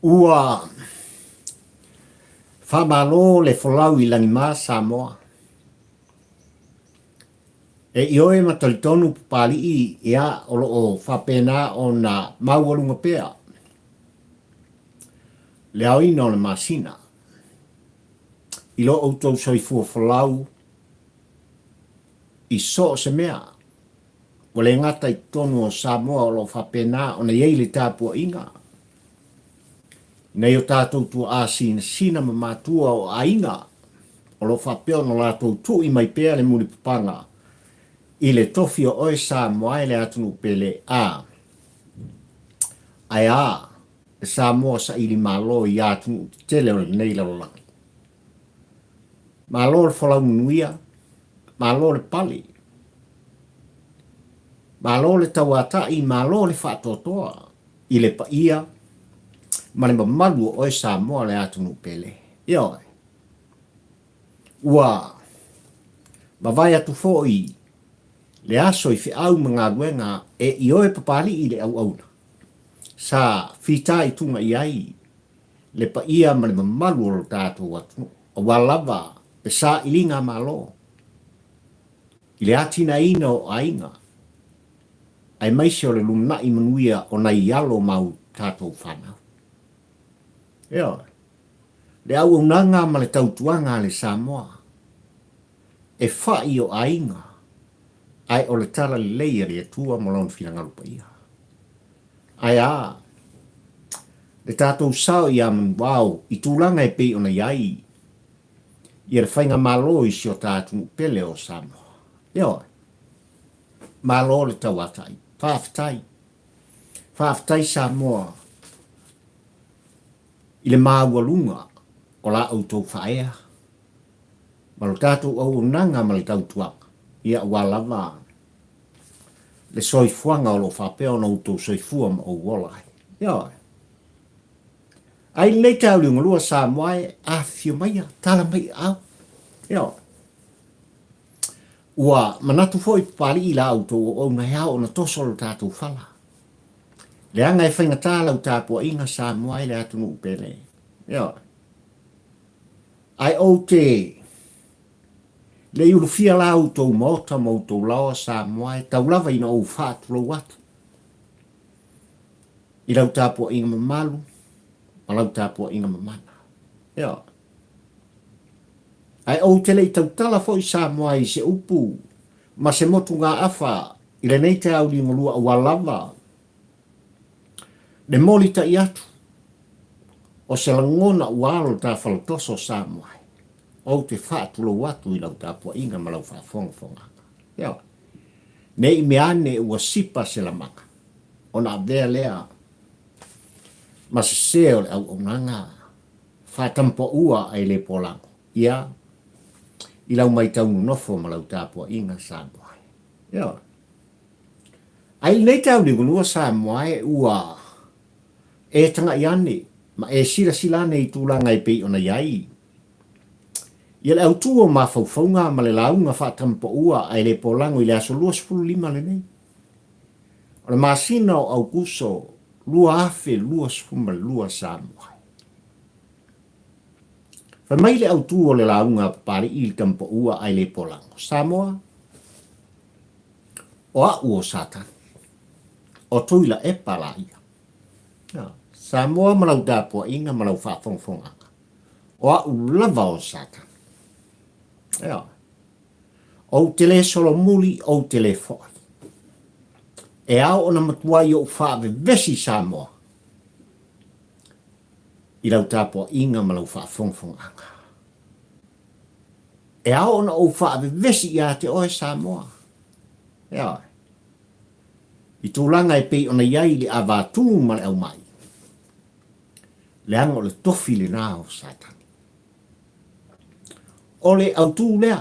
Ua faamalo le folau i lagima Samoa. E ioe ma talitonu Papalii ia o lo o faapena ona maualuga pea le aoina o le masina i lo outou soifua folau i so o se mea. Ua le gata i totonu o Samoa o lo o faapena ona i ai le tapuaiga i nai o tatou tuaa sinasina ma matua o aiga o lo o faapea ona latou tui mai pea le mulipapaga i le tofi o oe Samoa e le atunuu pele a ae a le Samoa saili malo i atunuu tetele o lenei lalolagi. Malo le folau manuia, malo le pale, malo le tauatai, malo le faatoatoa i le paia ma le mamalu o oe Samoa le atunuu pele. Ioe. Ua mavae atu foi le aso i feau ma galuega e ioe Papalii le auauna sa fitaituga i ai le paia ma le mamalu o lo tatou atunuu, aua lava le sailiga a Malo i le atinaeina o aiga, aemaise o le lumanai manuia o nai alo ma u tatou fanau. Ioe, le auaunaga ma le tautuaga a le Samoa e fai o aiga, ae o le tala lelei a le Atua ma Lona finagalo paia. Ae a le tatou sao ia Manuvao i tulaga e pei ona i ai ia le faigamalo i si o ta atunuu pele o Samoa? Ioe. Malo le tauatai. Faafetai. Faafetai Samoa i le maualuga o la outou faaea ma lo tatou auaunaga ma le tautuaga, ia aua lava le soifuaga o lo o faapea ona outou soifua ma ou ola ai. Ioe. Ai lenei taeao liugalua Samoa e, afifio maia, tala mai i aao. Ioe. Ua manatu foi Papalii i la outou auauna e ao ona toso lo tatou fala. Leaga e faigata lau tapuaiga Samoa e le atunuu pele. Ioe. Ae ou te Le i ulufia la outou maota ma outou laoa Samoa e tau lava ina ou faatulou atu i lau tapuaiga mamalu ma lau tapuaiga mamana. Ioe. Ae ou te le i tautala foi Samoa i se upu ma se motugaafa i lenei taeao liugalua aua lava le molitai atu o se lagona ua alo le ta faletoso Samoa. Ou te faatulou atu i lau tapuaiga ma lau faafogafogaga. Ioe. Ne i mea ane ua sipa se lamaga, ona avea lea ma sese o le auaunaga faatampaua ai le polago, ia, i lau matau nonofo ma lau tapuaiga Samoa e. Ioe. Ai lenei tauliugalua Samoa e ua e tagai ane ma e silasila ane i tulaga e pei ona i ai ia le autū o mafaufauga ma le lauga faatampaua ae le polago i le aso 25 lenei o le masina o Aukuso 2022 Samoa. Fai mai le autū o le lauga a Papalii i le tampaua ae le polago, Samoa, o a'u o Satani. O Tuilaepa laia. Samoa ma lau tapuaiga ma lau faafogafogaga, o a'u lava o Satani. Ioe. Ou te le solomuli, ou te le fo'i. E ao ona matuai ou faavevesi Samoa i lau tapuaiga ma lau faafogafogaga. E ao ona ou faavevesi ia te oe Samoa. Ioe. I tulaga e pei ona i ai le avatū ma le aumai, leaga o le tofi lena o Satani. O le autū lea,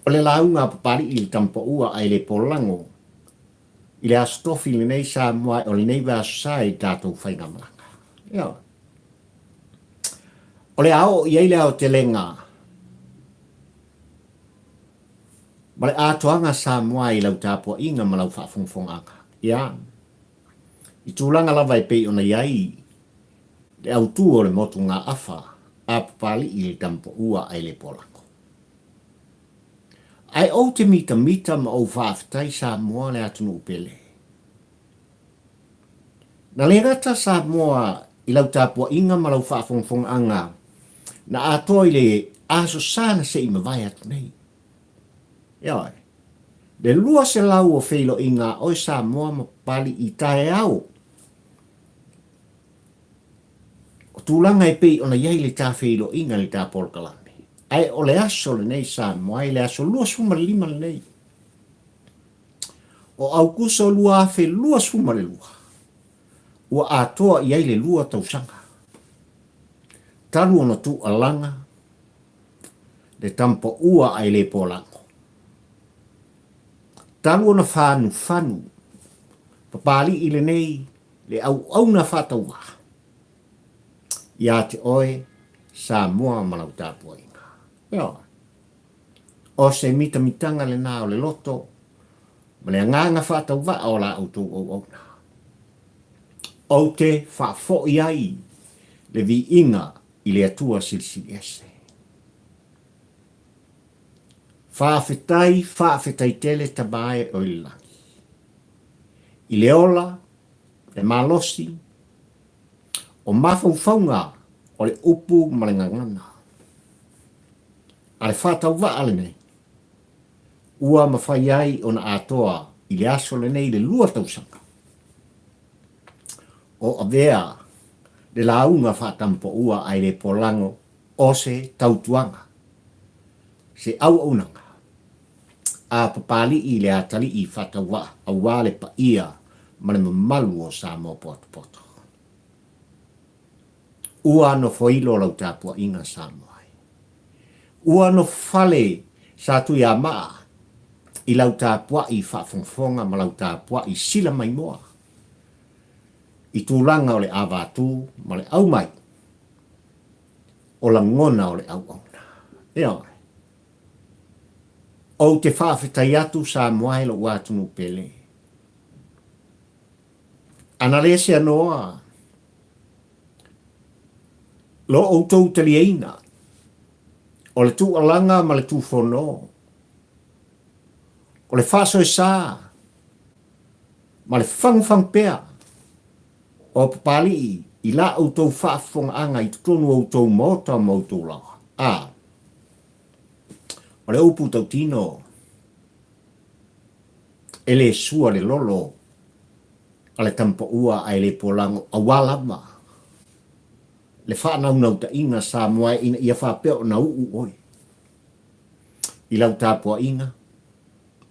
o le lauga a Papalii i le Tamapaua ae le polago i le aso tofi lenei Samoa o lenei vaiaso sa i tatou faigamalaga. Ioe. O le a oo i ai le aotelega Ma le atoaga Samoa i lau tapuaiga ma lau faafogafogaga, ia, i tulaga lava e pei ona i ai Le autū o le motugaafa a Papali'i i le Tamapaua ae le Polako. Ae ou te mitamita ma ou faafetai Samoa le atunuu pele. Na le gata Samoa i lau tapuaiga ma lau faafogafogaaga na atoa i le Aso Sa na se i mavae atu nei. Ioe. Le 200 o feiloaiga a oe Samoa ma Papali'i i taeao O tulaga e pei ona i ai le ta feiloaiga i le ta polokalame. Ae o le aso lenei Samoa i le aso 25 lenei o Aukuso 2022, ua atoa i ai le lua tausaga talu ona tuualaga le tamapaua ae le polago. Talu ona fanufanu Papali'i lenei le auauna faatauvaa ia te oe Samoa ma lau tapuaiga. Ioe. O se mitamitaga lena o le loto ma le agaga faatauvaa o la outou auauna. Ou te faafoi ai le viiga i le Atua Silisili Ese. Faafetai, faafetai tele Tama e o i le lagi. I le ola, le malosi, o mafaufauga o le upu ma le gagana. A le faatauvaa lenei, ua mafai ai ona atoa i le aso lenei le lua tausaga o avea le lauga faatampaua ae le polago o se tautuaga, se auaunaga a Papali'i i le atalii faatauvaa aua le paia ma le mamalu o Samoa potopoto. Ua nofoilo lau tapuaiga Samoa e. Ua nofofale Satuiamaa i lau tapuai faafogafoga ma lau tapuai sila maimoa i tulaga o le avatū ma le aumai o lagona o le auauna. Ioe. Ou te faafetai atu Samoa e lou atunuu pele. Ana le seanoa lo outou taliaina o le tuualaga ma le tufono, o le faasoesa ma le fagufagu pea o Papali'i i la outou faafofogaaga i totonu o outou maota ma outou laoa. A. O le upu tautino, e le sua le lolo a le tamapaua ae le polago aua lava le faanaunautaiga Samoa ina ia faapea ona uu oe i lau tapuaiga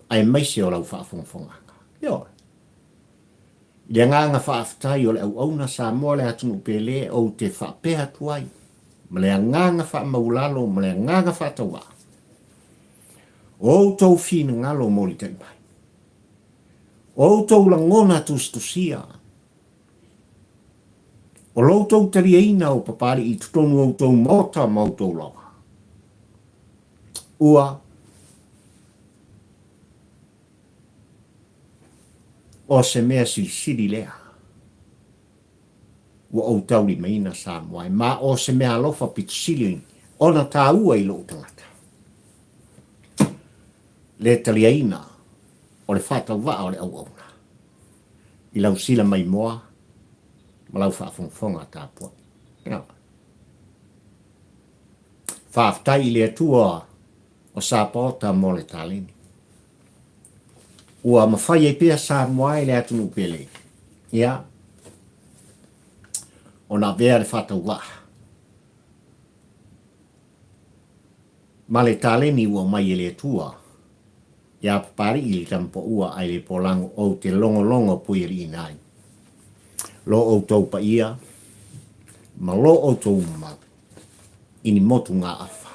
aemaise o lau faafogafogaaga. Ioe. I le agaga faafetai o le auauna Samoa le atunuu pele ou te faapea atu ai ma le agaga faamaualalo ma le agaga faatauvaa o outou finagalo molitai mai, o outou lagona tusitusia, o lo outou taliaina o Papali'i i totonu o outou maota ma outou laoa, ua O se mea silisili lea ua ou taulimaina Samoa e ma o se mea alofa pito sili ona taua i lou tagata. Le taliaina o le faatauvaa o le auauna i lau sila maimoa ma lau faafogafoga tapuai. Faafetai i le Atua o Sapaota mo le taleni. Ua mafai ai pea Samoa e le atunuu pele, ia, ona avea le faatauvaa ma le taleni ua aumai e le Atua iā Papali'i le tamapaua ae le polago ou te logologo puialiiina ai lo outou paia ma lo outou mamalu i ni motugaafa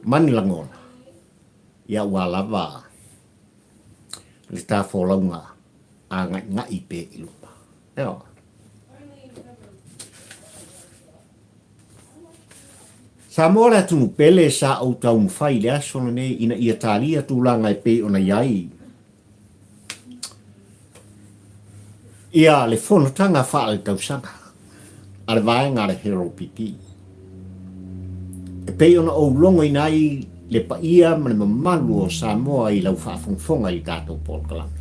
ma ni lagona Ia ua lava le ta folauga āgaigaʻi pea i luma. Ioe. Samoa le atunuu pele sa ou taumafai i le aso lenei ina ia talia tulaga e pei ona i ai ia le fonotaga faaletausaga. a le vaega a le HROPP. E pei ona ou logoina ai le paia ma le mamalu o Samoa i lau faafogafoga i le tatou polokalame.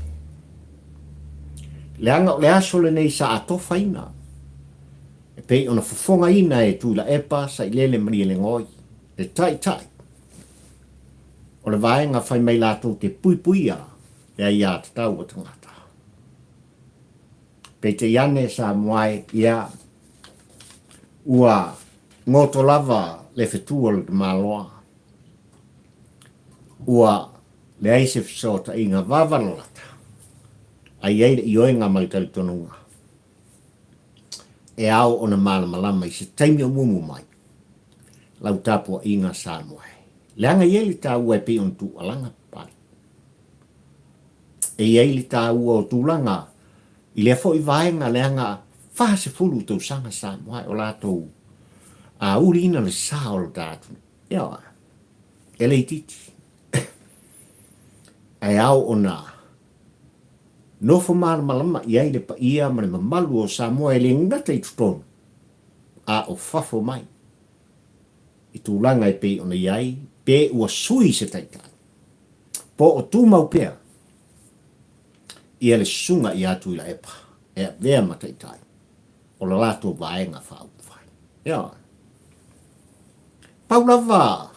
Leaga o le aso lenei sa atofaina e pei ona fofogaina e Tuilaepa Sailele Malielegaoi, le Taitai o le vaega fai mai latou te puipuia le aiatatau a tagata. Peitai ane Samoa e, ia, ua goto lava le fetu o le tamaloa. Ua leai se fesootaiga vavalalata, a i ai le ioega ma le talitonuga e ao ona malamalama i se taimi o muamua mai lau tapuaiga Samoa e. Leaga e i ai le taua e pei ona tuualaga Papalii. E i ai le taua o tulaga i lea foi vaega leaga 40 tausaga Samoa o latou auliina le sa o le ta atunuu. Ioe. E le itiiti. Ae ao ona nofo malamalama i ai le paia ma le mamalu o Samoa e le gata i totonu a o fafo mai i tulaga e pei ona i ai pe ua sui se taitai po o tumau pea ia le susuga ia Tuilaepa e avea ma taitai o le latou vaega faaupufai. Ioe. Pau lava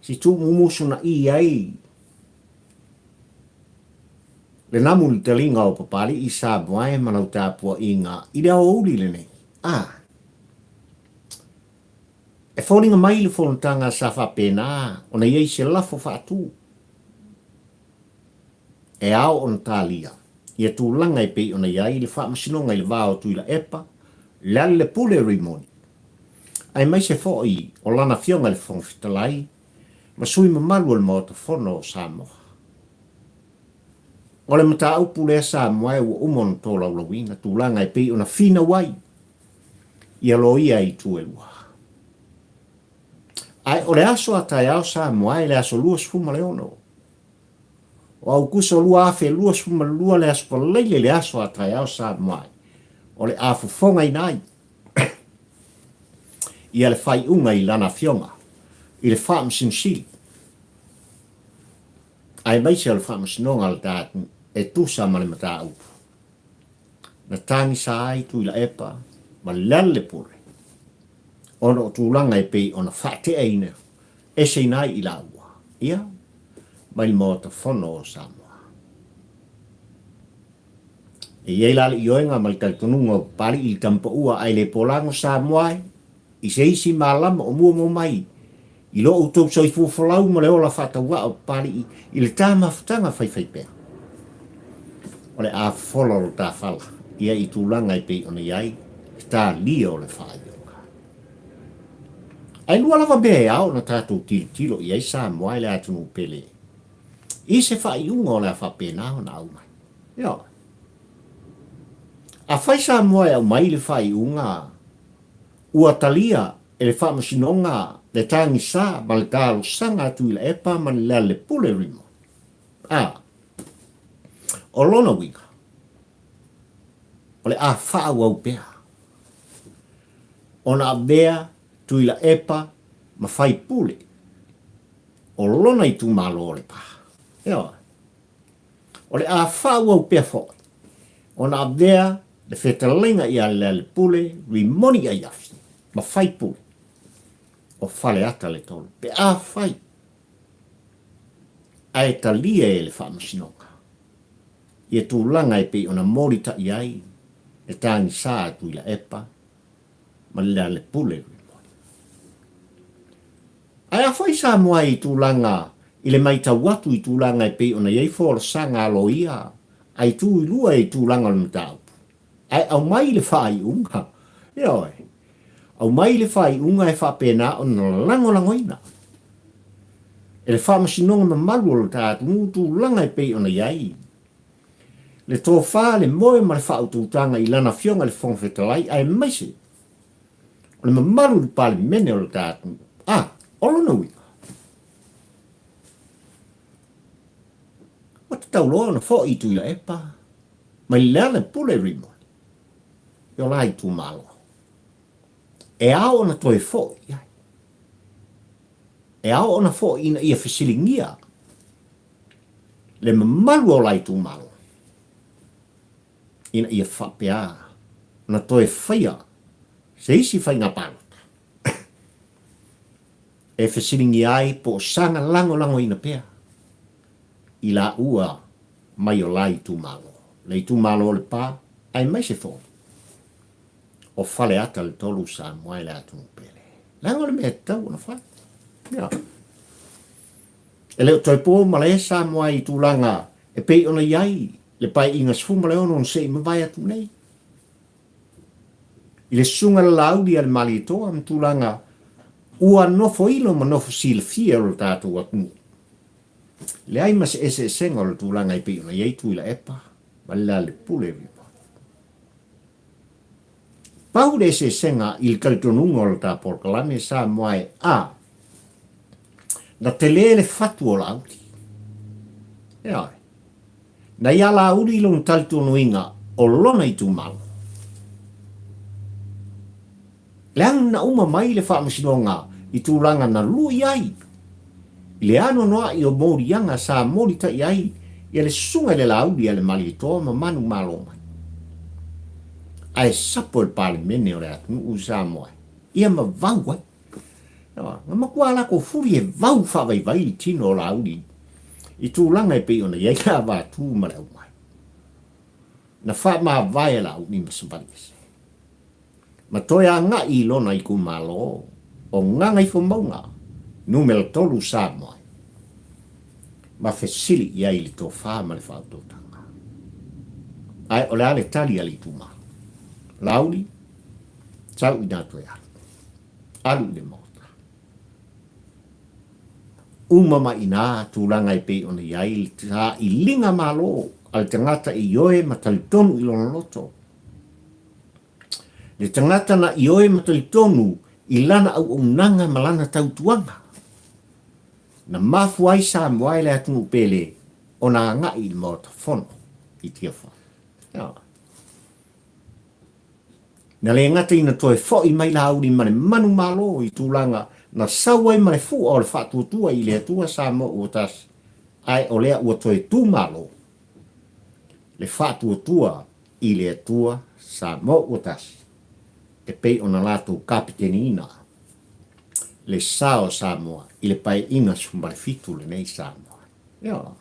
si tuumumusunaʻi ai le namu i le taliga o Papali'i Samoa e ma lau tapuaʻiga i le aoauli lenei. A. E foliga mai le fonotaga sa faapena ona i ai se lafo faatu e ao ona talia ia tulaga e pei ona i ai le Faamasinoga i le va o Tuilaepa, Lealailepule Rimoni, aemaise foi o lana Afioga i le Fofoga Fetalai ma sui mamalu o le Maota Fono o Samoa. O le mataupu lea Samoa e ua uma ona tolaulauina tulaga e pei ona finau ai ia loia i itu e lua. Ae o le aso a taeao Samoa e le aso 26 o Aukuso 2022 le aso Faraile le aso a taeao Samoa o le a fofogaina ai ia le faaiuga i lana afioga i le Faamasino Sili aemaise o le Faamasinoga a le ta atunuu e tusa ma le mataupu na tagisa ai Tuilaepa ma Lealailepule ona o tulaga e pei ona faateaina eseina ai i laua ia mai le Maota Fono o Samoa. E i ai la le ioega ma le talitonuga o Papali'i i le Tamapaua ae le polago Samoa e i se isi malama o muamua mai i lo outou soifua folau ma le ola faatauvaa o Papali'i i le ta mafutaga faifaipea. O le a fofola o lo ta fala ia i tulaga e pei ona i ai le talia o le faaiuga. Ae lua lava mea e ao ona tatou tilotilo i ai Samoa e le atunuu pele i se faaiuga o le a faapena ona aumai. Ioe. Afai Samoa e aumai le faaiuga ua talia e le Faamasinoga le tagisa ma le talosaga a Tuilaepa ma le Lealailepule Rimoni. A. O lona uiga, o le a faaauau pea ona avea Tuilaepa ma faipule o lona itumalo o Lepa. Ioe. O le a faaauau pea foi ona avea le fetalaiga ia Lealailepule Rimoni Aiafi ma faipule o Faleata le 3 pe afai ae talia e le Faamasinoga ia tulaga e pei ona molitai ai le tagisa a Tuilaepa ma le Lealailepule Rimoni. Ae afai Samoa i tulaga i le maitau atu i tulaga e pei ona i ai folasaga a loia a itu i lua i tulaga o le mataupu, ae aumai le faaiuga, ioe, aumai le faaiuga e faapena ona lagolagoina e le Faamasinoga mamalu o lo ta atunuu tulaga e pei ona i ai le tofa, le moe ma le faautautaga i Lana Afioga i le Fofoga Fetalai aemaise o le mamalu i le Palemene o le ta atunuu. A, o lona uiga, ua tatau loa ona foi i Tuilaepa mai Lealailepule Rimoni i o la itumalo. E ao ona toe foʻi i ai. E ao ona foʻi ina ia fesiligia le mamalu o la itumalo ina ia faapea ona toe faia se isi faiga palota e fesiligia ai po o saga lagolagoina pea i laua mai o la itumalo, le itumalo o Lepa aemaise foi o Faleata le 3 Samoa e le atunuu pele. Leaga o le mea e tatau ona fai. Ia. E le o toe po malae Samoa i tulaga e pei ona i ai le Paeaiga 16 na se i mavae atu nei. I le susuga i le Laauli a le Malietoa ma tulaga ua nofoilo ma nofo silafia o le tatou atunuu. Leai ma se eseesega o le tulaga e pei ona i ai Tuilaepa ma le Lealepule. Pau le eseesega i le talitonuga o le ta polokalame Samoa e a na tele le fatu o Laauli. Ioe. Na ia Laauli lona talitonuina o lona itumalo. Leaga na uma mai le faamasinoga i tulaga na lui ai i le anoanoai o moliaga sa molitai ai ia le susuga i le Laauli a le Malietoa ma manumalo mai. Ae sapo e le Palemene o le atunuu i Samoa ia ma vau ai. Na matua latou fuli e vau faavaivai le tino o Laauli i tulaga e pei ona i ai le avatu ma le aumai. Na faamavae Laauli ma Savaliese. Ma toe agai i lona itumalo o Gagaifomauga Numera 3 Samoa ma fesili i ai i le tofa ma le faautautaga. Ae o le a le tali a le itumalo? Laauli, sau inā toe alu. Alu i le maota. Uma mai inā tulaga e pei ona i ai le sailiga malo a le tagata e ioe ma talitonu i lona loto. Le tagata na ioe ma talitonu i lana auaunaga ma lana tautuaga. Na mafua ai Samoa e le atunuu pele ona agai i le Maota Fono i Tiafau. Na le gata ina toe foʻi mai Laauli ma le manumalo i tulaga na sau ai ma le fua o le faatuatua i le Atua Samoa ua tasi, ae o lea ua toe tumalo le faatuatua i le Atua Samoa ua tasi, e pei ona latou kapiteniina le sa o Samoa i le Paeaiga 17 lenei Samoa. Ioe.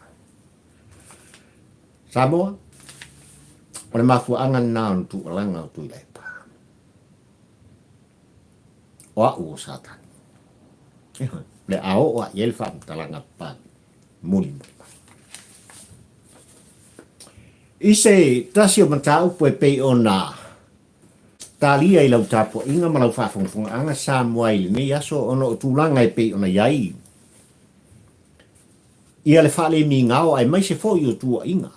Samoa, o le mafuaaga lena o le tuualaga o Tuilaepa. O au o Satani. Ioe. Le a oo a i ai le faamatalaga papali mulimuli mai. I se tasi o mataupu e pei ona talia i lau tapuaiga ma lau faafogafogaaga Samoa i lenei aso ona o tulaga e pei ona i ai ia le faalemigao aemaise foi o tuuaiga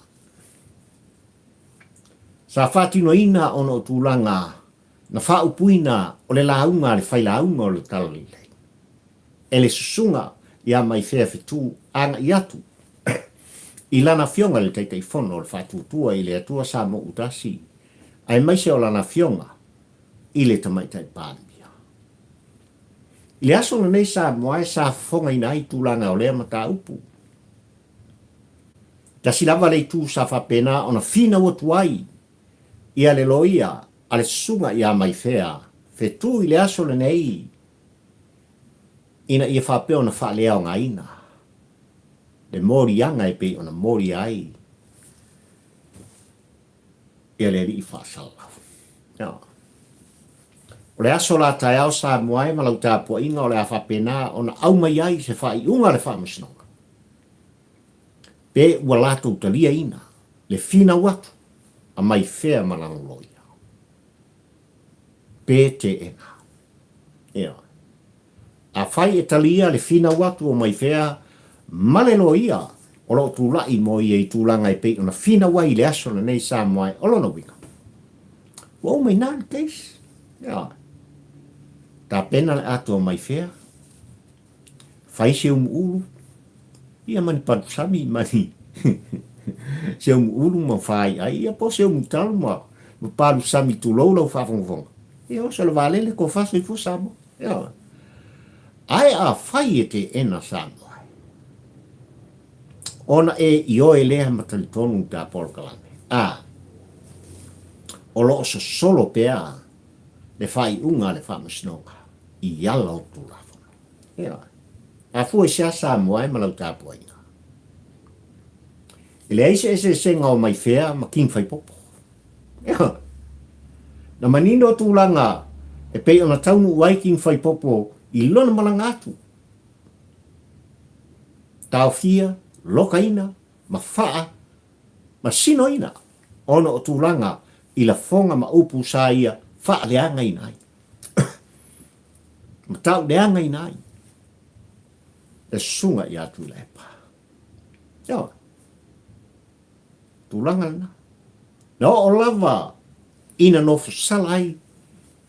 sa faatinoina ona o tulaga na faaupuina o le lauga a le failauga o le Talalelei e le susuga ia Maifea Fetu agai atu i lana afioga i le Taitaifono o le Faatuatua i le Atua Samoa Utasi aemaise o lana afioga i le Tamaitai Palemia. I le aso lenei Samoa e sa fofogaina ai tulaga o lea mataupu. Tasi lava le itu sa faapena ona finau atu ai ia le loia a le susuga ia Maifea Fetu i le aso lenei ina ia faapea ona faaleaogaina le moliaga e pei ona molia ai ia le alii faasalalau. O le aso la taeao Samoa e ma lau tapuaiga o le a faapena ona aumai ai se faaiuga a le Faamasinoga pe ua latou taliaina le finau atu a mai fea ma lana loia pe teena. Ioe. Afai e talia le finau atu o mai fea ma le loia o lo o tulai mo ia i tulaga e pei ona finau ai i le aso lenei Samoa e o lona uiga, ua uma ina le case. Ioe. Tapena le ato o mai fea, fai se umuulu, ia ma ni palusami ma ni se umuulu ma fai ai, ia po o se umutalo ma palusami tulou lau faafogafoga. Ia oso le vaalele tofa soifua Samoa. Ioe. Ae afai e teena Samoa, ona e ioe lea ma talitonu i ta polokalame, a o lo o sosolo pea le faaiuga a le Faamasinoga i ala o Tulafono. Ioe. A fua i se a Samoa e ma lau tapuaiga? E leai se eseesega o Maifea ma King Faipopo. Ioe. Na manino tulaga e pei ona taunuu ai King Faipopo i lona malaga atu. Taofia, lokaina, ma faa, ma sinoina ona o tulaga i lafoga ma upu sa ia faaleagaina ai. Ma tauleagaina ai le susuga ia Tuilaepa. Ioe. Tulaga lena. Na oo lava ina nofosala ai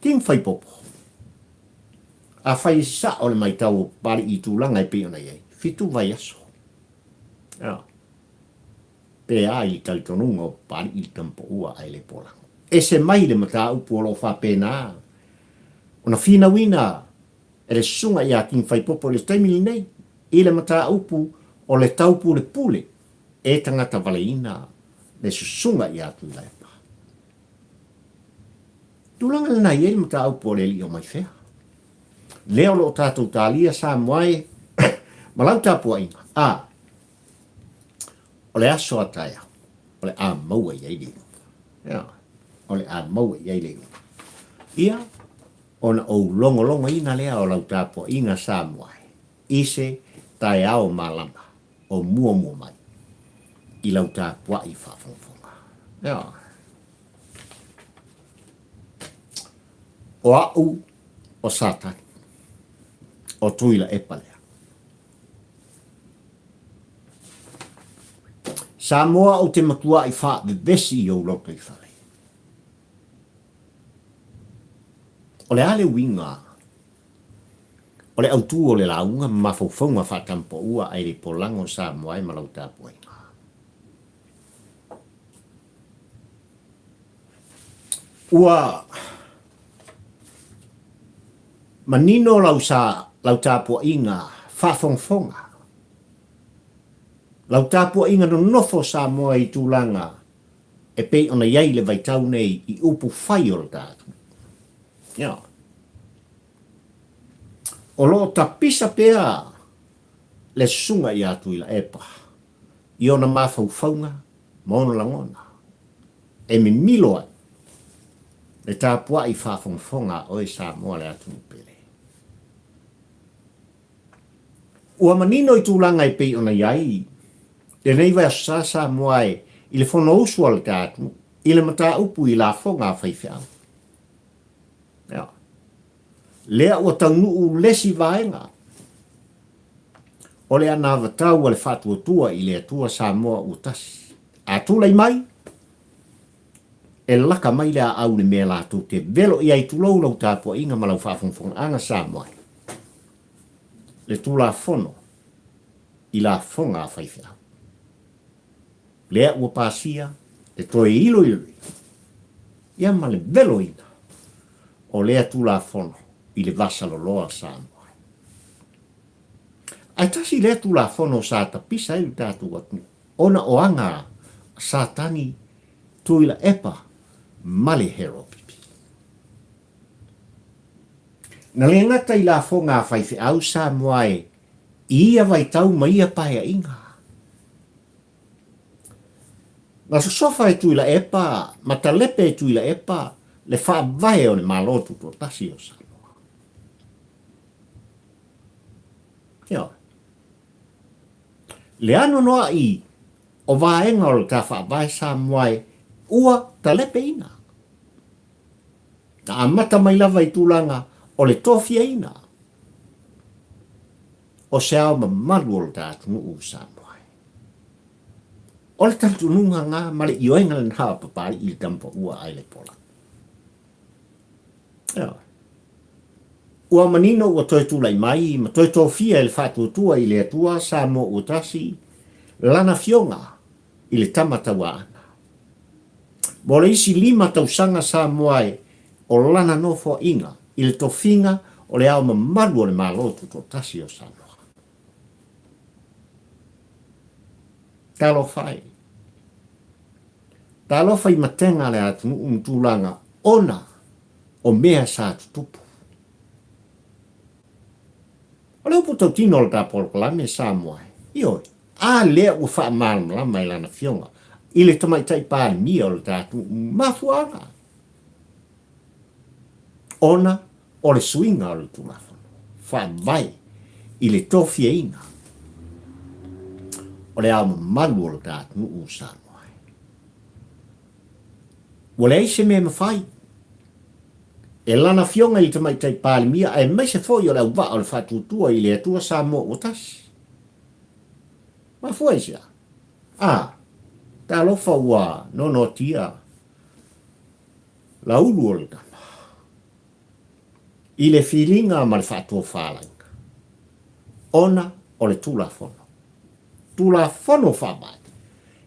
King Faipopo. Afai e sao le maitau o Papali'i i tulaga e pei ona i ai, fitu vaiaso. Ioe. Pe a i le talitonuga o Papali'i i le tamapaua ae le polago. Ese mai le mataupu o lo o faapena ona finauina e le susuga ia King Faipopo i le taimi lenei i le mataupu o le taupulepule e tagata valeina le susuga ia Tuilaepa. Tulaga lena i ai le mataupu o le alii o Maifea. Lea o lo o tatou talia Samoa e ma lau tapuaiga, a o le aso a taeao, o le a maua i ai le iuga. Ia, o le a maua i ai le iuga. Ia, ona ou logologoina lea o lau tapuaiga Samoa e, i se taeao malama o muamua mai i lau tapuai faafogafoga. Ia. O a'u o Satani, o Tuilaepa lea. Samoa ou te matua'i faavevesi i ou lotoifale. O le a le uiga o le autū o le lauga ma mafaufauga faatampoua ae le polago Samoa e ma lau tapuaiga? Ua manino lau sa, lau tapuaiga faafogafoga, lau tapuaiga nonofo Samoa i tulaga e pei ona i ai le vaitau nei i upu fai o le ta atunuu. Ia. O lo o tapisa pea le susuga ia Tuilaepa i ona mafaufauga ma ona lagona e mimilo ai le tapuai faafogafoga a oe Samoa le atunuu pele. Ua manino i tulaga e pei ona i ai lenei vaiaso sa Samoa e i le Fonousu a le ta atunuu i le mataupu i lafoga a faifeau. Ia. Lea ua taunuu lesi vaega o le anavatau a le Faatuatua i le Atua Samoa ua tasi. A tulai mai, e laka mai le aau i le mea latou te velo i ai tulou lau tapuaiga ma lau faafogafogaaga Samoa e le Tulafono i lafoga a faifeau. Lea ua pasia le toe iloiloina ia ma le veloina o lea Tulafono i le vasaloloa Samoa. Ae tasi lea Tulafono sa tapisa ai lo tatou atunuu ona o aga a Satani Tuilaepa ma le Heropipi. Na le gata i lafoga a faifeau Samoa e i ia vaitau ma ia paeaiga. Na sosofa e Tuilaepa ma talepe e Tuilaepa le faavae o le Malo Tutoatasi o Samoa. Ioe. Le anoanoai o vaega o le ta faavae Samoa e ua talepeina. Na amata mai lava i tulaga o le tofiaina o se ao mamalu o le ta atunuu o Samoa. O le talitonuga lena ma le ioega lena o Papali'i i le tamapaua a Elepola. Ioe. Ua manino ua toe tulai mai ma toe tofia e le Faatuatua i le Atua Samoa ua tasi lana afioga i le Tama Tauaana. Mo le isi lima tausaga Samoa e o lana nofoaiga i le tofiga o le Ao Mamalu o le Malo Tutoatasi o Samoa. Talofa e! Talofa i matega a le atunuu ma tulaga ona o mea sa tutupu. O le upu tautino o le ta polokalame Samoa e, ioe, a lea ua faamalamalama e lana Afioga i le Tamaitai Palemia o le ta atunuu mafuaaga ona o le suiga o le Tulafono Faavae i le tofiaina o le Ao Mamalu o le ta atunuu o Samoa. Ua leai se mea e mafai e lana Afioga i le Tamaitai Palemia aemaise foi o le auvaa o le Faatuatua i le Atua Samoa ua tasi. Mafua i se a? A, talofa ua nonotia Laulu o le tama i le filiga ma le faatofalaiga ona o le Tulafono. Tulafono Faavae,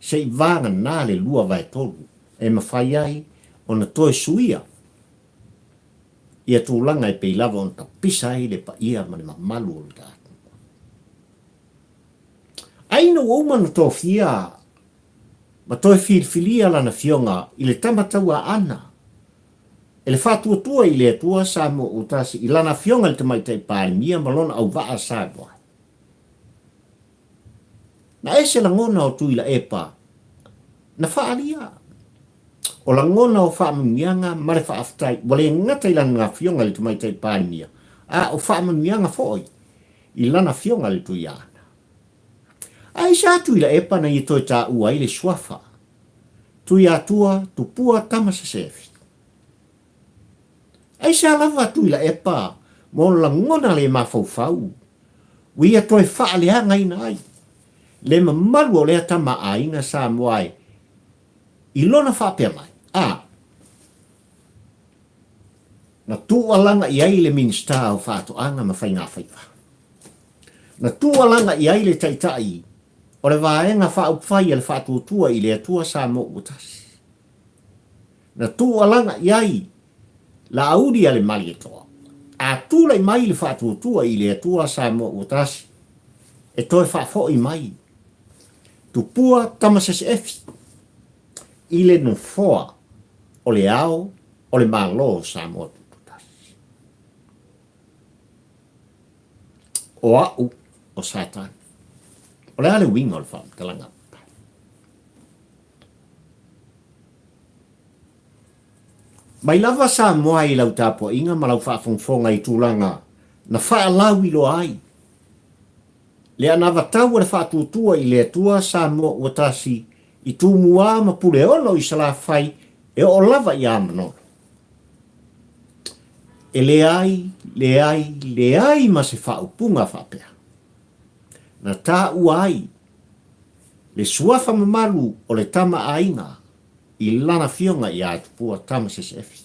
se i vagana le 2/3 e mafai ai ona toe suia ia tulaga e pei lava ona tapisa ai le paia ma le mamalu o le tatou. Ai ina ua uma ona tofia ma toe filifilia lana Afioga i le Tama Tauaana e le Faatuatua i le Atua Samoa ua tasi i lana Afioga i le Tamaitai Palemia ma lona auvaa Samoa. Na ese lagona o Tuilaepa na faaalia o lagona o faamanuiaga ma le faafetai ua le gata i lana Afioga i le Tamaitai Palemia, a o faamanuiaga foi i lana Afioga i le Tuiaana. Aisea Tuilaepa na ia toe taua ai le suafa Tuiatua Tupua Tama Sesefi? Aisea lava Tuilaepa ma ona lagona le mafaufau ua ia toe faaleagaina ai le mamalu o lea tama aiga Samoa e i lona faapea mai, a na tuualaga i ai le Minisita o Faatoaga ma Faigafaiva. Na tuualaga i ai le Taitai o le Vaega Faaupufai a le Faatuatua i le Atua Samoa ua Tasi. Na tuualaga i ai Laauli a le Malietoa. A tulai mai le Faatuatua i le Atua Samoa ua Tasi e toe faafoi mai Tupua Tamaseseefi i le nofoa o le Ao o le Malo o Samoa Tutoatasi. O au o Satani. O le a le uiga o le faamatalaga? Mai lava Samoa i lau tapuaiga ma lau faafogafoga i tulaga na faalauiloa ai le anavatau a le faatuatua i le Atua Samoa ua tasi i Tumua ma Puleono i Salafai e oo lava ia Manono. E leai, leai, leai ma se faaupuga faapea na taua ai le suafa mamalu o le tama aiga i lana afioga ia Tupua Tama Sesefi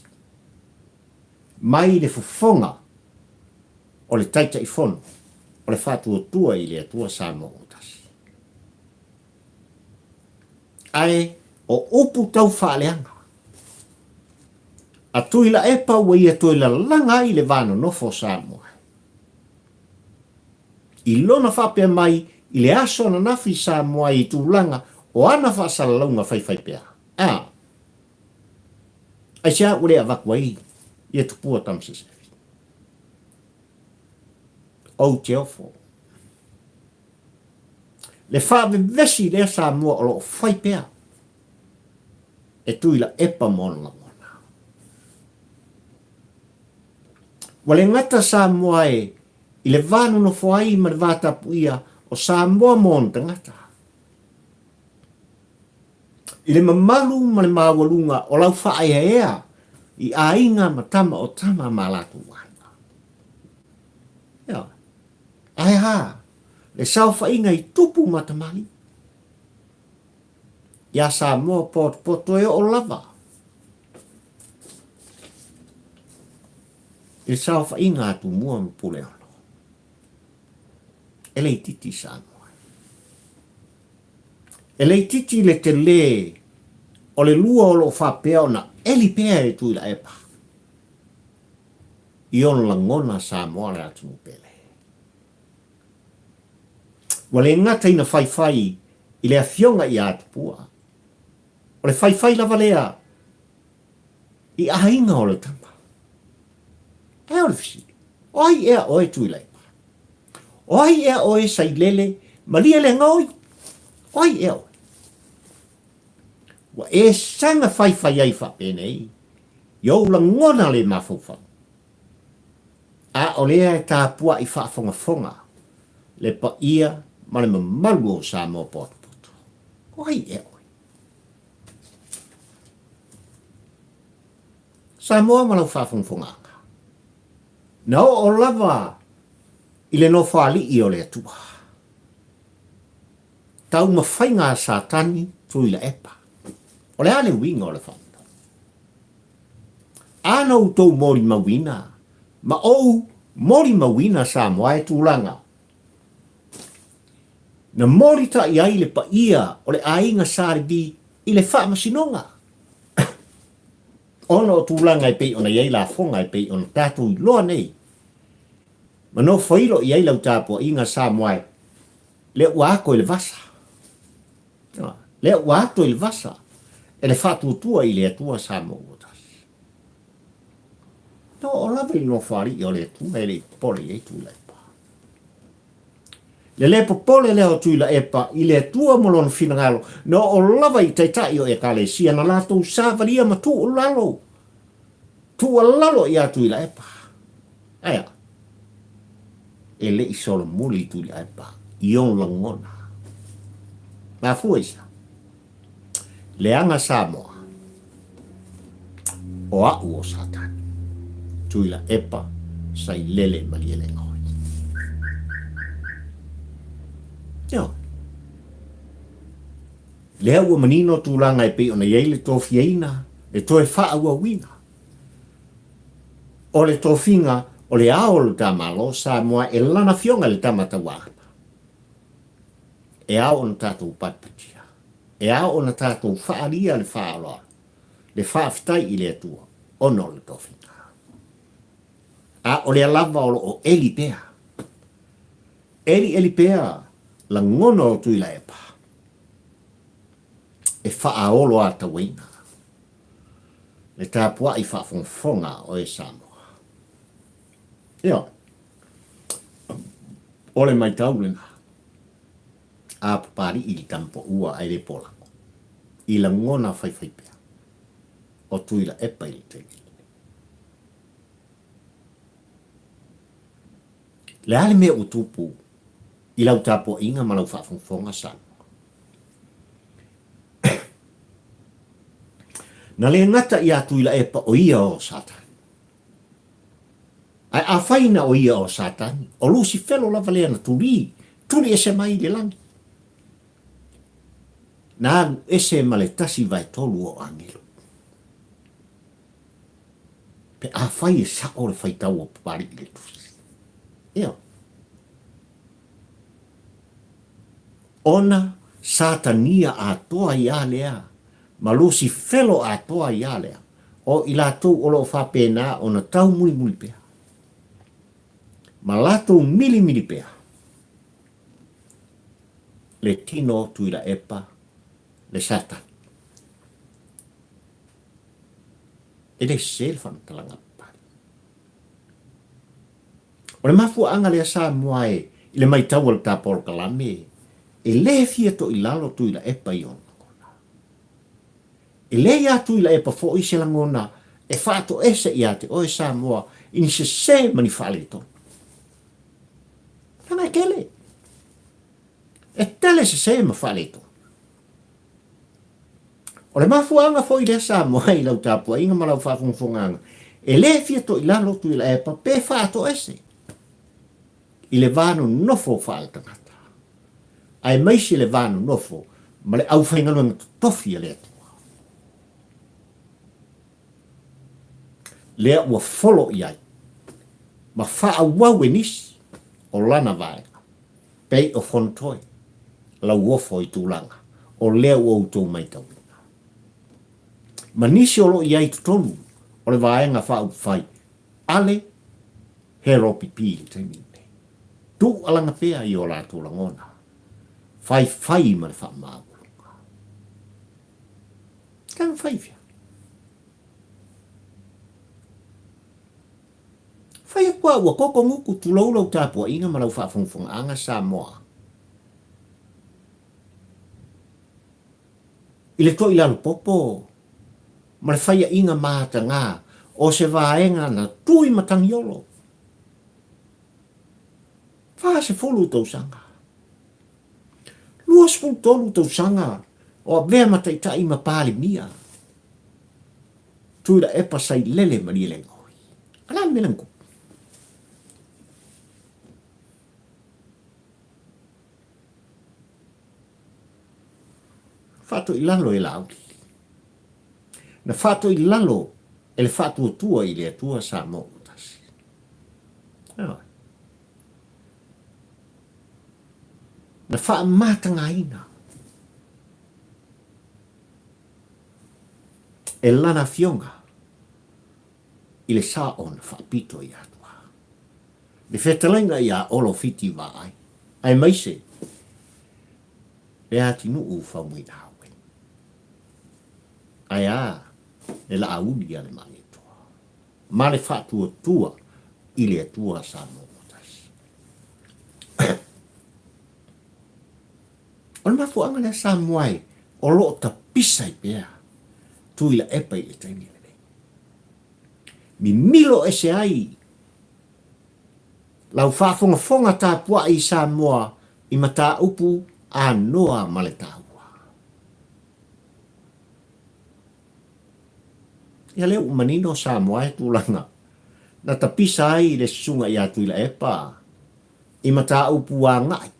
mai le fofoga o le Taitaifono o le Faatuatua i le Atua Samoa ua Tasi. Ae o upu tau faaleaga a Tuilaepa ua ia toe lalaga ai le va nonofo o Samoa i lona faapea mai i le aso ananafi i Samoa i tulaga o ana faasalalauga faifaipea. A. Aisea ua le avatu ai ia Tupua Tamasese? Ou te ofo. Le faavevesi lea Samoa o lo o fai pea e Tuilaepa ma ona lagona. Ua le gata Samoa e i le va nonofo ai ma le va tapuia o Samoa ma ona tagata. I le mamalu ma le maualuga o lau faaeaea i aiga ma tama o tama ma latou aiga. Ioe. Ae a le saofaiga i tupu ma tamalii? Iā Samoa potopoto e oo lava i le saofaiga a Tumua ma Puleono. E le itiiti Samoa. E le itiiti le telē o le lua o lo o faapea ona eli pea e Tuilaepa. i ona lagona Samoa le atunuu pele. Ua le gata ina faifai i le afioga ia Tupua, o le faifai lava lea i aiga o le tama. Ae o le fesili, o ai ea oe Tuilaepa? O ai ea oe Sailele Malielegaoi? O ai ea oe? Ua e saga faifai ai faapenei i ou lagona le mafaufau. A o lea e tapuai faafogafoga le paia ma le mamalu o Samoa potopoto. O ai ea oe? Samoa ma lau faafogafogaaga. Na oo lava i le Nofoalii o le Atua. Taumafaiga a Satani Tuilaepa. O le a le uiga o le faamatalaga? A na outou molimauina ma ou molimauina Samoa e tulaga na molitai ai le paia o le aiga Sa Levi i le faamasinoga ona o tulaga e pei ona i ai lafoga e pei ona tatou iloa nei ma nofoilo i ai lau tapuaiga Samoa e lea ua ato i le vasa. Lea ua ato i le vasa e le faatuatua i le Atua Samoa ua tasi. Na oo lava i le Nofoalii o le Atua e le i popole i ai Tuilaepa. Le le popole lea o Tuilaepa i le Atua ma lona finagalo, na oo lava i taitai o Ekalesia na latou savalia ma tuualalo, tuualalo ia Tuilaepa. Ae a? E le i solomuli Tuilaepa i ona lagona. Mafua i se a? Leaga Samoa, o a'u o Satani, Tuilaepa Sailele Malielegaoi. Ioe. Lea ua manino tulaga e pei ona i ai le tofiaina, le toe faaauauina o le tofiga o le Ao o lo ta Malo Samoa e lana Afioga i le Tama Tauaana. E ao ona tatou patipatia. E ao ona tatou faaalia le faaaloalo, le faafetai i le Atua ona o le tofiga. A o lea lava o lo o eli pea, elieli pea lagona o Tuilaepa e faaoloatauaina le tapuai faafogafoga a oe Samoa. Ioe, o le maitau lena. A Papalii i le tamapaua ae le polago, i lagona faifaipea o Tuilaepa i le taimi lenei. Le a le mea ua tupu i lau tapuaiga ma lau faafogafoga Samoa? Na le gata iā Tuilaepa o ia o Satani. Ae afai na o ia o Satani, o Lusifelo lava lea na tuli, tuli ese mai i le lagi. Na alu ese ma le 1/3 o agelu. Pe afai e sa'o le faitau o Papalii i le Tusi. Ioe. Ona Satania atoa ia lea ma Lusifelo atoa ia lea, o i latou o lo o faapena ona taumulimuli pea, ma latou milimili pea le tino Tuilaepa le Satani. E le sese le faamatalaga a Papalii. O le mafuaaga lea Samoa e i le maitau a le ta polokalame e le fia toilalo Tuilaepa i ona lagona. E le iā Tuilaepa foi se lagona e faatoese iā te oe Samoa i ni sese ma ni faaletonu. Leaga e tele. E tele sese ma faaletonu. O le mafuaaga foi lea Samoa i lau tapuaiga ma lau faafogafogaaga, e le fia toilalo Tuilaepa pe faatoese i le va nonofo faaletagata, aemaise le va nonofo ma le aufaigaluega totofi a le Atua. Lea ua folo i ai ma faaauau e nisi o lana vaega. Pei o Fontoe, lauofo i tulaga o lea ua outou maitauina. Ma nisi o lo o i ai i totonu o le Vaega Faaupufai Ale. LPP i le taimi lenei. Tuualaga pea i o latou lagona, faifai ma le faamaualuga. Taumafai fea? Fai atu au ua koko gutu, tulou lau tapuaiga ma lau faafogafogaaga Samoa. I le toilalopopo ma le faiaina mataga o se vaega na tui matagiolo. 40 tausaga. 23 tausaga o avea ma taitai ma Palemia. Tuilaepa Sailele Malielegaoi. A le a le mea lea na tupu? Faatoilalo e Laauli. Na faatoilalo e le Faatuatua i le Atua Samoa ua tasi. Ioe. Na faamatagaina e lana afioga i le sao na faapito ia Atua. Le fetalaiga ia Olo Fiti Vaai, aemaise le atinuu Faumuinaue. Ae a le laauli a le Malietoa ma le faatuatua i le Atua Samoa ua tasi. O le mafuaaga lea Samoa e o lo o tapisa ai pea Tuilaepa i le taimi lenei. Mimilo ese ai lau faafogafoga tapuai i Samoa i mataupu anoa ma le taua. Ia lea ua manino Samoa e tulaga na tapisa ai le susuga ia Tuilaepa i mataupu agai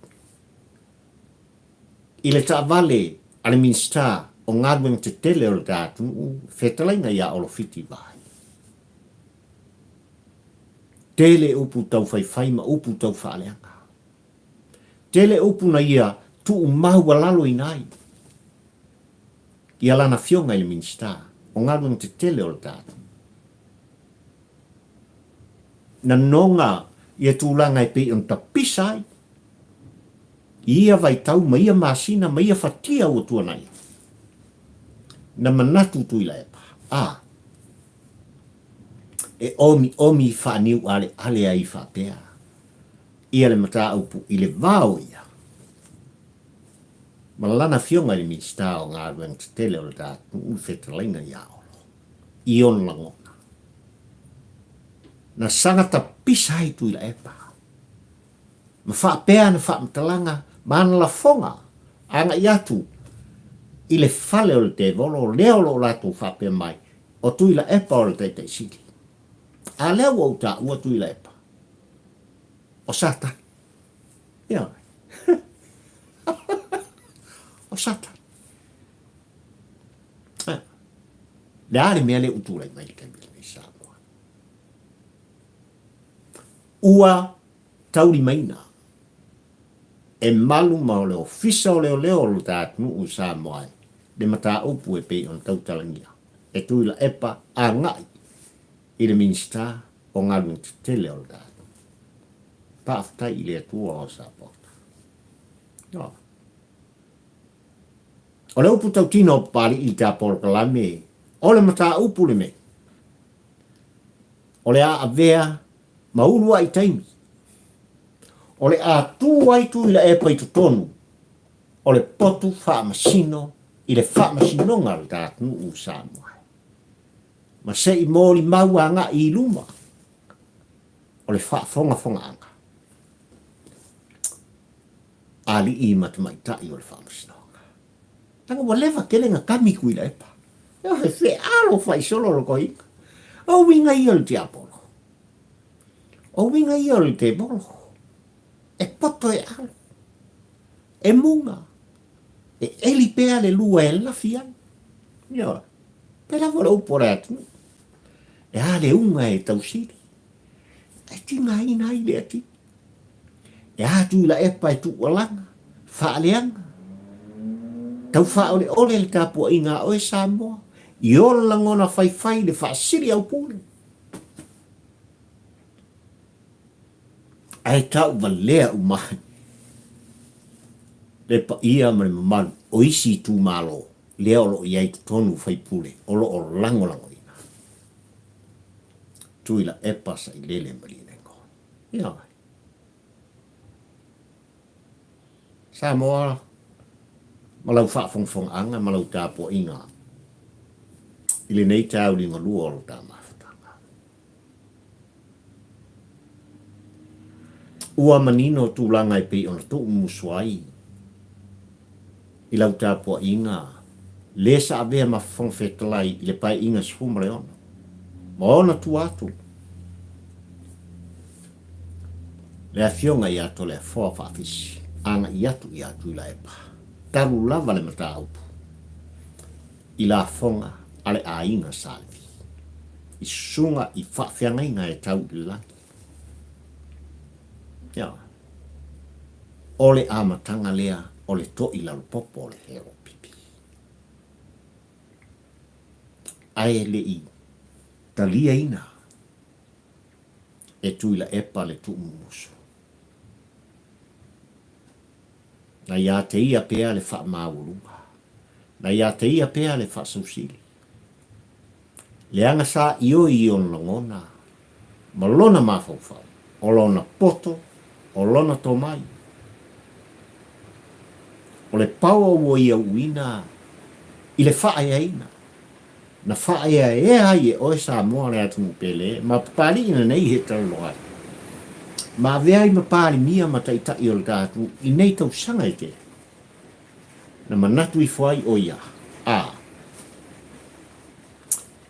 i le taavale a le Minisita o Galuega Tetele o le ta atunuu, fetalaiga ia Olo Fiti Vaai. Tele upu tau faifai ma upu tau faaleaga. Tele upu na ia tuumaualaloina ai ia lana afioga i le Minisita o Galuega Tetele o le ta atunuu. Na noga ia tulaga e pei ona tapisa ai i ia vaitau ma ia masina ma ia fatia ua tuanai atu. Na manatu Tuilaepa, a, e omiomi faaniuʻaleʻale ai faapea ia le mataupu i le va o ia ma lana afioga i le Minisita o Galuega Tetele o le atunuu le fetalaiga ia Olo i ona lagona. Na saga tapisa ai Tuilaepa ma faapea ana faamatalaga ma ana lafoga agai atu i le fale o le tevolo lea o lo o latou faapea mai, o Tuilaepa o le Taitai Sili. A lea ua ou taua Tuilaepa, o Satani. Ioe. o Satani. Le a le mea lea ua tulai mai i le taimi lenei Samoa? Ua taulimaina e malu ma o le Ofisa o Leoleo o lo ta atunuu o Samoa ai le mataupu e pei ona tautalagia e Tuilaepa agai i le Minisita o Galuega Tetele o lo ta atunuu. Faafetai i le Atua o Sapota. Ioe. O le upu tautino o Papalii i ta polokalame o le mataupu lenei, o le a avea ma uluai taimi. O le a tu ai Tuilaepa i totonu o le potu faamasino i le faamasinoga o le ta atunuu o Samoa. Ma se i molimau agai i luma o le faafogafogaaga a alii ma tamaitai o le faamasinoga. Leaga ua leva tele na kami Tuilaepa. He fealofa i solo lo toeaina. O uiga ia o le tiapolo. O uiga ia o le tevolo. E poto e alo. E muga. E eli pea le lua e lafi ai. Ioe. Pēlā foi le upu o le atunuu. E a le uga e tausili. E tigaina ai le atili. E a Tuilaepa e tuualaga, faaleaga, tau faaoleole le tapuaiga a oe Samoa, i ona lagona faifai i le faasili aupule. Ae tauvalea uma ai le paia ma le mamalu o isi itumalo lea o lo o i ai i totonu o faipule o lo o lagolagoina Tuilaepa Sailele Malielegaoi. Ioe. Samoa ma lau faafogafogaaga ma lau tapuaiga i lenei taeao liugalua o lo ta mafutaga. Ua manino tulaga e pei ona tuumumusu ai i lau tapuaiga le sa avea ma Fofoga Fetalai i le Paeaiga 16 ma ona tua atu le Afioga ia Toleafoa Faafisi agai atu ia Tuilaepa talu lava le mataupu i lafoga a le aiga Sa Levi i susuga i faafeagaiga e tau i le lagi. Ia, o le amataga lea o le to'i lalopopo o le HLPP. Ae le i taliaina e Tuilaepa le tuumumusu. Na ia te ia pea le faamaualuga. Na ia te ia pea le faasausili. Leaga sa ioi i ona lagona ma lona mafaufau, o lona poto, o lona tomai. O le paoa ua ia uuina i le faaeaina, na faaeaea ai e oe Samoa le atunuu pele ma Papalii lenei e talanoa atu, ma avea ai ma Palemia ma Taitai o le ta atunuu i nei tausaga e tele. Na manatu ifo ai ʻo ia, a,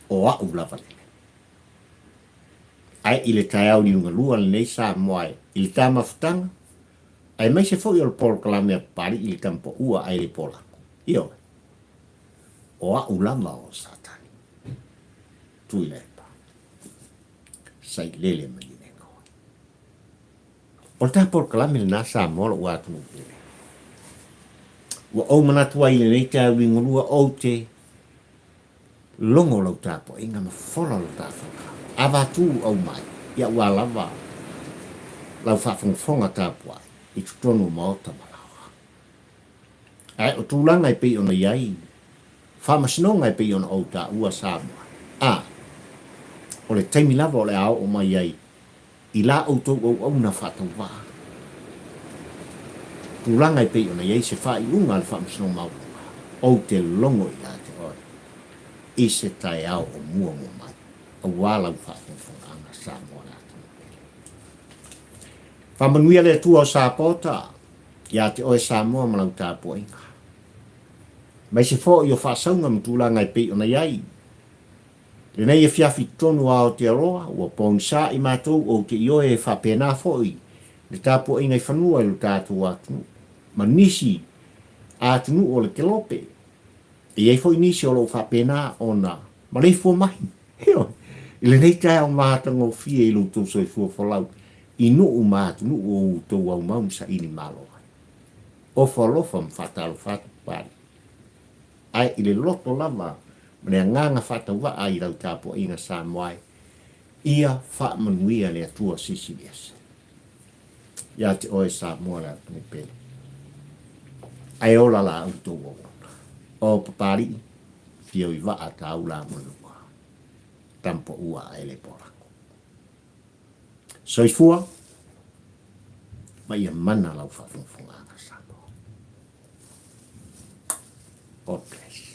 ʻo aʻu lava lenei. Ae i le taeao liugalua lenei Samoa e i le ta mafutaga, aemaise foi o le polokalame a Papalii i le Tamapaua ae le Polaku. Ioe, o aʻu lava o Satani. Tuilaepa, Sailele Malielegaoi. O le ta polokalame lena Samoa lou atunuu pele. Ua ou manatu ai i lenei taeao liugalua ou te logo lau tapuaiga ma fola lo ta faka. Avatu au mai iaʻu a lava lau faafogafoga tapuai i totonu o maota ma laoa. Ae o tulaga e pei ona i ai faamasinoga e pei ona ou taua Samoa, a o le taimi lava o le a oo mai ai i la outou auauna faatauvaa. Tulaga e pei ona i ai se faaiuga a le Faamasinoga Maualuga, ou te logo ia te oe i se taeao o muamua mai, aua lau faafogafogaaga Samoa le atunuu pele. Faamanuia le Atua o Sapota ia te oe Samoa ma lau tapuaiga. Aemaise foi o faasauga ma tulaga e pei ona i ai Lenei afiafi totonu o Aotearoa, ua pogisa i matou ou te ioe e faapena foi le tapuaiga i fanua i lo tatou atunuu, ma nisi atunuu o le kelope. E i ai foi nisi o lo o faapena ona maleifua mai, ioe, i lenei taeao matagofie i lo outou soifua folau i nuu ma atunuu o outou aumau ma saili malo ai. Ofo alofa ma faatalofa atu Papalii. Ae i le loto lava ma le agaga faatauvaa i lau tapuaiga Samoa e, ia faamanuia le Atua Silisili Ese ia te oe Samoa le atunuu pele. Ae ola la outou auauna. O Papalii, fio i vaa taula mo le lua. Tampoua ae le polako. Soifua ma ia mana lau faafogafogaaga Samoa. God bless.